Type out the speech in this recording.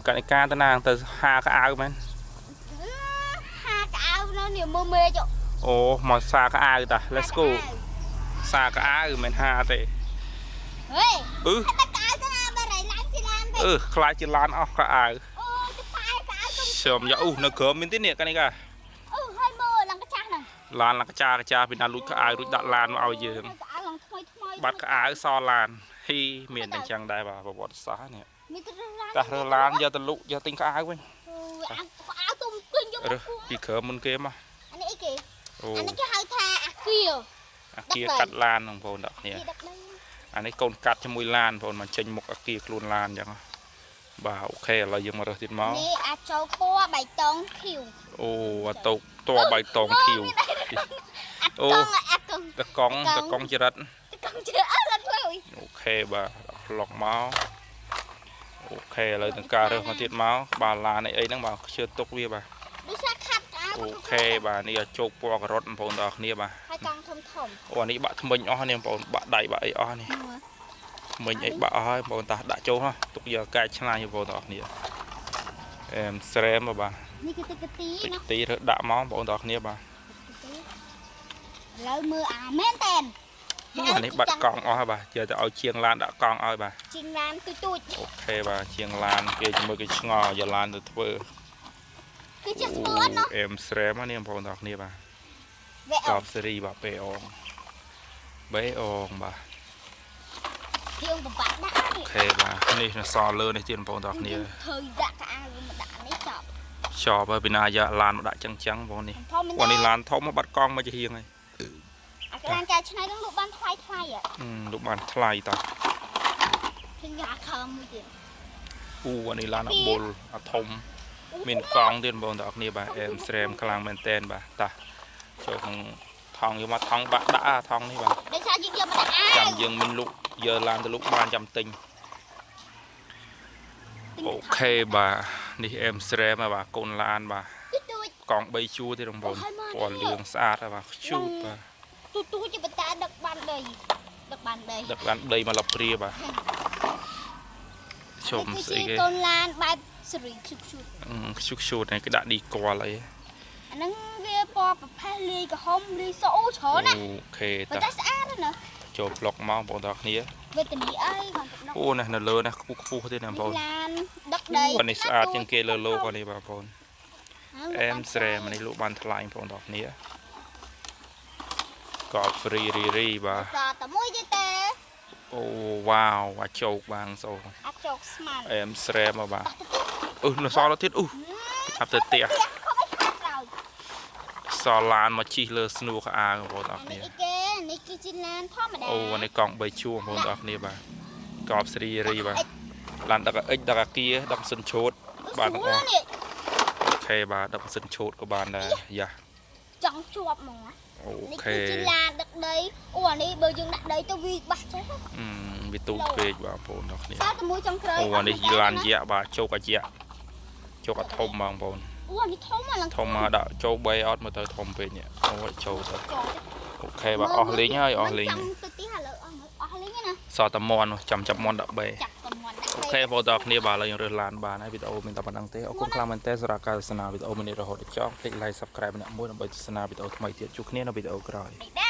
កនិកាទៅណាទៅហាកៅអៅមែន ហាកៅនៅនេះមើលមេចុះ អូមកសាកៅអៅតា Let's go សាកៅអៅមិនហាទេ ហេ អឺ តែកៅទៅណាបើរៃឡើងជាឡានវិញ អឺខ្លាចជាឡានអស់កៅអៅ អូទៅប៉ែកៅទុំ ខ្ញុំយ៉ាអូនៅក្រោមមានទៀតនេះកនិកា អឺហើយមើលឡើងកាចាស់ហ្នឹង ឡានឡើងកាចាកាចាពីណាលួចកៅអៅរួចដាក់ឡានមកឲ្យយើង កៅឡើងថ្មីថ្មី បាត់កៅអៅសល់ឡានហ៊ីមានតែអញ្ចឹងដែរបាទប្រវត្តិសាស្ត្រនេះ មានទៅរើសឡាន តារើសឡានយកទៅលុកយកទិញកៅអៅវិញ អូអាកៅទុំទិញយក រើសពីក្រោមមុនគេមក អានេះអីគេ អូ អានេះគេហៅថាអាគា អាគាកាត់ឡានបងប្អូនអ្នកគ្នា គេដឹកដី អានេះកូនកាត់ជាមួយឡានបងប្អូនមកចេញមុខអាគាខ្លួនឡានអញ្ចឹងបាទអូខេឥឡូវយើងមករើសទៀតមក នេះអាចោពណ៌បៃតងខៀវ អូអាតោកតបៃតងខៀវ អាកង់អាកង់ តកង់តកង់ចរិត តកង់ជឿអើឡើងលើ អូខេបាទដាក់ប្លុកមកអូខេឥឡូវនឹងការរើសមកទៀតមកក្បាលឡានអីអីហ្នឹងបាទខ្ជិលទុកវាបាទ ដូចថាខាត់កៅ អូខេបាទនេះអាចោកពណ៌ការ៉ុតបងប្អូនទាំងអស់គ្នាបាទ ហើយកង់ធំធំ អូអានេះបាក់ថ្មិញអស់នេះបងប្អូនបាក់ដៃបាក់អីអស់នេះថ្មិញអីបាក់អស់ហើយបងប្អូនតាដាក់ចូលហ៎ទុកយកកែឆ្នៃបងប្អូនទាំងអស់គ្នាអែមស្រែមបាទ នេះគឺទឹកកាទី តិច ណា ទីរើសដាក់មកបងប្អូនទាំងអស់គ្នាបាទ ឥឡូវមើលអាមែនតែន អានេះបាត់កង់អស់ហើយបាទយកទៅឲ្យជាងឡានដាក់កង់ឲ្យបាទ ជាងឡានទូចទូច អូខេបាទជាងឡានគេជាមួយគេឆ្ងល់យកឡានទៅធ្វើ គឺជាស្ពតណោះ អែមស្រែមនេះបងប្អូនទាំងអស់គ្នាបាទ វ៉េ កបសេរីបាទបេអងបេអងបាទ យើងពិបាកដាក់ អូខេបាទនេះនៅសល់លើនេះទៀតបងប្អូនទាំងអស់គ្នា ធ្វើដាក់កៅមកដាក់នេះចប់ ចប់ហើយពីណាយកឡានមកដាក់ចឹងចឹងបងនេះ ធំមែន អូនេះឡានធំមកបាត់កង់មកជាហៀងហើយ អាឡានកែច្នៃនឹងលក់បានថ្លៃថ្លៃ លក់បានថ្លៃតោះ ឃើញអាខំមួយទៀត អូអានេះឡានអបុលអាធំមានកង់ទៀតបងប្អូនទាំងអស់គ្នាបាទអែមស្រែមខ្លាំងមែនតែនបាទតោះចូលក្នុងថងយកមកថងបាក់ដាក់អាថងនេះបាទ ដោយសារយើងយកមកដាក់អា ចាំយើងមិនលុកយកឡានទៅលុកបានចាំទិញអូខេបាទនេះអែមស្រែមបាទកូនឡានបាទ ទូចទូច កង់3ជួរទៀតបងប្អូនពណ៌លឿងស្អាតបាទខ្ជូតបាទ ទូចទូចជាបន្តដឹកបានដីដឹកបានដី ដឹកបានដីមកលព្រាបាទជុំស្អីគេ កូនឡានបែបសេរីខ្ជុកខ្ជូត ខ្ជុកខ្ជូតនេះគេដាក់ឌីកលអី អាហ្នឹងវាពណ៌ប្រផេះលាយក្រហមលាយសអូច្រើនណា អូខេ ប៉ុន្តែស្អាតណាស់ ចូលប្លុកមកបងប្អូនទាំងគ្នា វេទនីអីគាត់ទៅ អូនេះនៅលើនេះខ្ពស់ខ្ពស់ទៀតណាបងប្អូន ឡានដឹកដី អានេះស្អាតជាងគេលើលោកអានេះបងប្អូនអែមស្រែមនេះលក់បានថ្លៃបងប្អូនទាំងគ្នាកបហ្វ្រីរីរីបាទ សតែមួយទៀតទេ អូវ៉ាវអាចោកបាងសូ អាចោកស្មាន អែមស្រែមបាទអឺនៅសល់ទៀតអូអាប់ទៅផ្ទះសល់ឡានមកជិះលើស្នួរខោអាវបងប្អូនទាំងគ្នា នេះគេនេះគឺជាឡានធម្មតា អូនេះកង់3ជួរបងប្អូនទាំងគ្នាបាទកបស្រីរីបាទឡានដឹកអិចដឹកអាគាដឹកសិនឈូតបាទទាំងអស់អូខេបាទដឹកសិនឈូតក៏បានដែរយ៉ា ចង់ជាប់ហ្មង អូ នេះ ខេ គឺជាឡានដឹកដីអូអានេះបើយើងដាក់ដីទៅវាបាស់ចេះ វាទូចពេកបងប្អូនទាំងគ្នា សល់តែមួយចុងក្រោយ អូអានេះឡានយៈបាទជោគអាយៈជោគអាធំបងប្អូន អូអានេះធំអាឡើង ធំមកដាក់ចូល3អត់មើលទៅធំពេកនេះអូចូលទៅអូខេបាទអស់លេងហើយអស់លេង ចាំទៅទីឥឡូវអស់អស់លេងណា សល់តែមន់ចាំចាប់មន់ដាក់3 ចាប់តែមន់ដាក់ អូខេបងប្អូនទាំងគ្នាបាទឥឡូវយើងរើសឡានបានហើយវីដេអូមានតែប៉ុណ្្នឹងទេអរគុណខ្លាំងមែនទែនសម្រាប់ការទស្សនាវីដេអូមួយនេះរហូតដល់ចប់ភ្លេច like subscribe ម្នាក់មួយដើម្បីទស្សនាវីដេអូថ្មីទៀតជួបគ្នានៅវីដេអូក្រោយ បាយ